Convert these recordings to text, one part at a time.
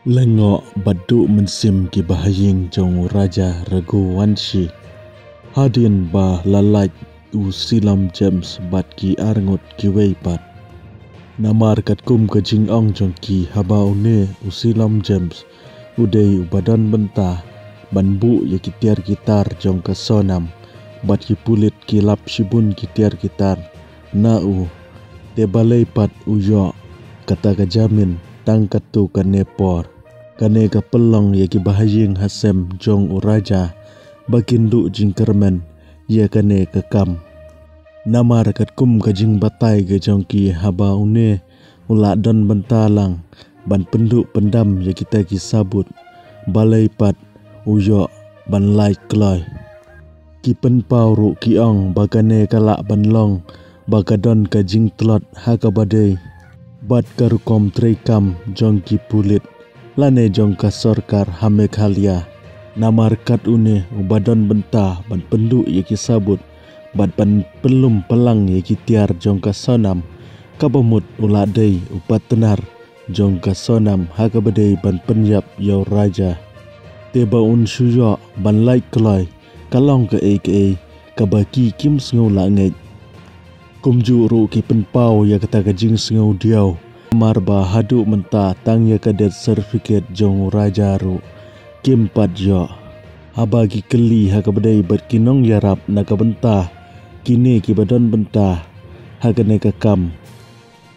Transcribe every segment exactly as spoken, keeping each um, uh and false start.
Lyngngoh bad duh mynsiem ki bahaïing jong u Raja Raghuvanshi. Hadien ba la lait u Seelam James bad ki arngut kiwei pat. Namar katkum ka jingong jong ki, haba une u Seelam James u dei uba don bynta ban buh ïa ki tiar ki tar jong ka Sonam, bad ki pulit ki lap shibun ki tiar ki tar na u. Te balei pat u ïoh kata ka jamin tang katto katne por? Kane ka pynlong ïa ki bahaïing hasem jong u Raja ba kin duh jingkyrmen ïa kane ka kam. Namar katkum ka jingbatai ka jong ki, haba une u la don bynta lang ban pynduh pyndam ïa kita ki sabut, balei pat u ïoh ban lait kloi? Ki pynpaw ruh ki ong ba kane ka lah ban long ba ka don ka jingtlot ha kaba dei bad ka rukom treikam jong ki pulit lane jong ka sorkar ha Meghalaya. Namar kat une uba don bynta ban pynduh ïa ki sabut bad ban pynlum pynlang ïa ki tiar jong ka Sonam, kaba mut u la dei u partner jong ka Sonam ha kaba dei ban pynïap ïa u Raja. Te ba un shu ïoh ban lait kloi ka long kaei kaei kaba ki kim sngew lah ngeit. Kumjuh ruh ki pynpaw ïa kata ka jingsngew diaw, namar ba haduh mynta tang ïa ka death certificate jong u Raja ruh kim pat ïoh. Haba ki kylli ha kaba dei bad ki nongïarap na ka bynta kine kiba don bynta ha kane ka kam,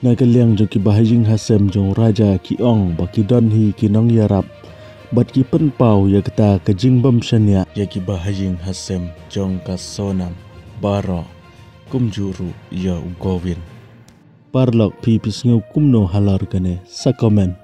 na ka liang jong ki bahaïing hasem jong u Raja ki ong ba ki don hi ki nongïarap bad ki pynpaw ïa kata ka jingbym shaniah ïa ki bahaïing hasem jong ka Sonam baroh, kumjuh ruh ïa u Govind. Paralok, phi phi sngew kumno halor kane? Sa comment.